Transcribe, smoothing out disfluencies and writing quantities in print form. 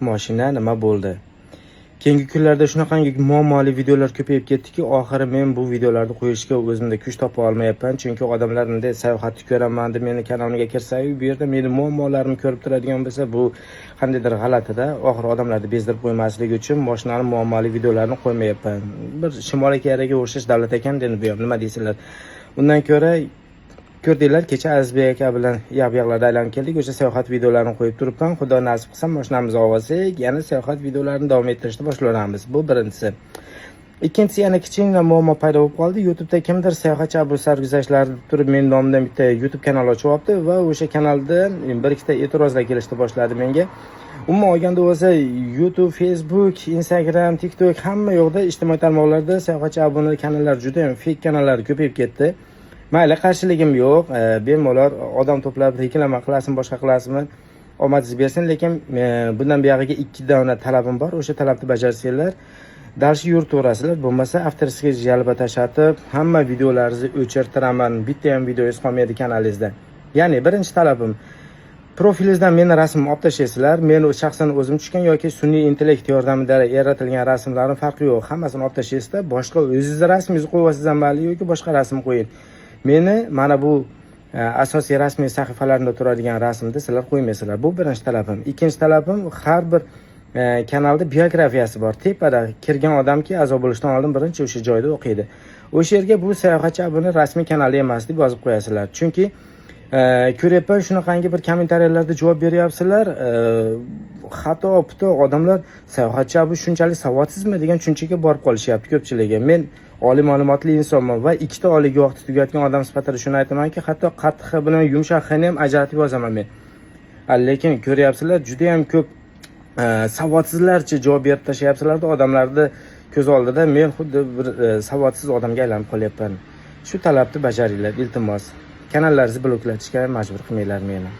Mashina nima bo'ldi? Keyingi kunlarda shunaqangi muammoli videolar ko'payib ketdiki, oxiri men bu videolarni qo'yishga o'zimda kuch topa olmayapman. Chunki odamlar bunday sayohatni ko'raman deb meni kanalimga kirsa-yu, bu yerda meni muammolarimni ko'rib turadigan bo'lsa, bu qandaydir g'alatida. Oxiri odamlarni bezdirib qo'ymaslik uchun mashinani muammoli videolarni qo'ymayapman. Bir Shimoliy Koreyaga o'xshash davlat ekan endi bu ham, nima deysizlar? Undan ko'ra ko'rdinglar, kecha Azizbek aka bilan bu yoqlarda aylanib keldik. O'sha sayohat videolarini qo'yib turibman. Xudo nasib qilsa, mashinamizni olsak, yana sayohat videolarini davom ettirishni boshlaymiz. Bu birinchisi. Ikkinchisi, yana kichkina muammo paydo bo'lib qoldi. YouTube'da kimdir "Sayohatchi Abu sarguzashtlari" deb turib meni nomimdan bitta YouTube kanal ochib olibdi va o'sha kanalda bir ikkita e'tirozlar kelishni boshladi menga. Umuman olganda o'zi YouTube, Facebook, Instagram, TikTok, hamma yoqda, ijtimoiy tarmoqlarda Sayohatchi Abuni kanallari juda ham fake kanallar ko'payib ketdi. Mayli, qarshiligim yo'q. Bemalol odam to'plab reklama qilasizmi, boshqa qilasizmi, omadingiz bersin, lekin bundan buyog'iga ikki dona talabim bor. O'sha talabni bajarsanglar, дальше yuritaverasizlar. Bo'lmasa, авторский жалоба tashlatib, hamma videolaringizni o'chirtiraman. Bitta ham videongiz qolmaydi kanalingizda. Ya'ni birinchi talabim: profilingizdan meni rasmimni olib tashlaysizlar. Men shaxsan o'zim tushgan yoki sun'iy intellekt yordamida yaratilgan rasmlarni farqi yo'q. Hammasini olib tashlaysizda, boshqa o'zingizni rasmingizni qo'yib olsangiz ham mayli yoki boshqa rasm qo'ying. Meni mana bu asosiy rasmiy sahifalarimda turadigan rasmni sizlar qo'ymaysizlar. Bu birinchi talabim. Ikkinchi talabim: har bir kanalda biografiyasi bor. Tepada kirgan odamki, a'zo bo'lishdan oldin birinchi o'sha joyda o'qiydi. O'sha yerga "Bu Sayohatchi Abuni rasmiy kanali emas" deb yozib qo'yasizlar. Chunki ko'ryapman, shunaqangi bir kommentariyalarda javob beryapsizlar. Xato puto odamlar "Sayohatchi Abu shunchalik savodsizmi?" degan tushunchaga borib qolishyapti ko'pchiligi. Men oliy ma'lumotli insonman va ikkita oliygohni tugatgan odam sifatida shuni aytamanki, hatto qattiq x bilan yumshoq xni ham ajratib yozaman men. Lekin ko'ryapsizlar, juda ham ko'p savodsizlarcha javob berib tashlayapsizlarda odamlarni ko'z oldida men xuddi bir savodsiz odamga aylanib qolyapman. Shu talabni bajaringlar, iltimos. Kanallaringizni bloklatishga majbur qilmanglar meni.